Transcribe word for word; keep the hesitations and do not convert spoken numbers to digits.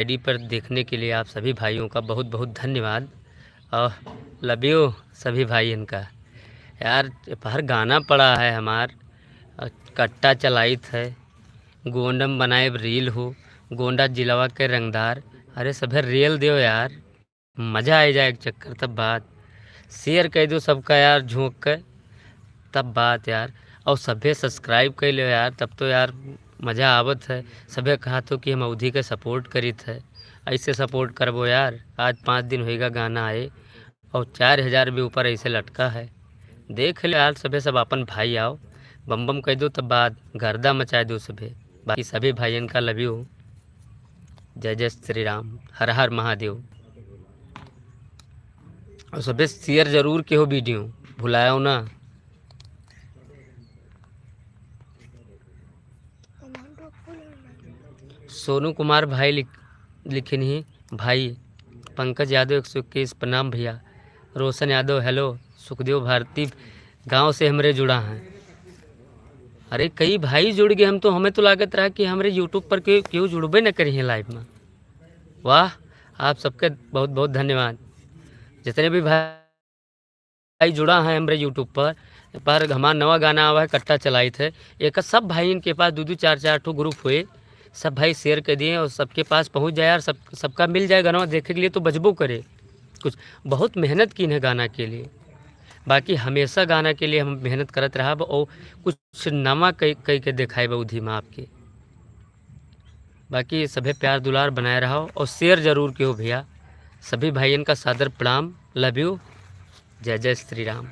आईडी पर देखने के लिए आप सभी भाइयों का बहुत बहुत धन्यवाद और लव यू सभी भाइयन का। यार, पहर गाना पड़ा है हमार, अ, कट्टा चलाइत है, गोंडम बनाए रील हो, गोंडा जिलावा के रंगदार। अरे सभे रील दियो यार, मजा आ जाए एक चक्कर तब बात। शेयर कर दो सबका यार, झोंक के तब बात यार। और सभे सब्सक्राइब कर लो यार, तब तो यार मजा आवत है। सभे कहत हो कि हम अवधी के सपोर्ट करित है, ऐसे सपोर्ट करबो यार। आज पाँच दिन होइगा गाना आए और चार हजार भी ऊपर ऐसे लटका है। देख ले यार, सभे सब अपन भाई आओ, बम बम कह दो तब बात, गर्दा मचा दो सभे। बाकी सभी भाइयन का लव यू, जय जय श्री राम, हर हर महादेव। और सभे शेयर जरूर के हो वीडियो, भुलायो ना। सोनू कुमार भाई लिख, लिखिन ही, भाई पंकज यादव एक सौ इक्कीस, प्रणाम भैया। रोशन यादव, हेलो। सुखदेव भारती गांव से हमरे जुड़ा हैं। अरे कई भाई जुड़ गए, हम तो, हमें तो लागत रहा कि हमरे यूट्यूब पर केहू, केहू जुड़बे न करी है लाइव में। वाह, आप सबके बहुत बहुत धन्यवाद। जितने भी भाई भाई जुड़ा है हमरे यूट्यूब पर, पर हमार नवा गाना आवा है कट्टा चलाइत है, एक सब भाइयन के पास दो दो चार चार ठो ग्रुप हुए, सब भाई शेयर कर दिए और सबके पास पहुँच जाए यार, सब, सबका मिल जाए गाना देखे के लिए, तो बजबो करे। कुछ बहुत मेहनत कीन है गाना के लिए, बाकी हमेशा गाना के लिए हम मेहनत करत रहब और कुछ नवा कई, कई के देखाए अवधी में आपके। बाकी सभे प्यार दुलार बनाए रहो और शेयर जरूर कियो भैया। सभी भाइयन का सादर प्रणाम, लव यू, जय जय श्री राम।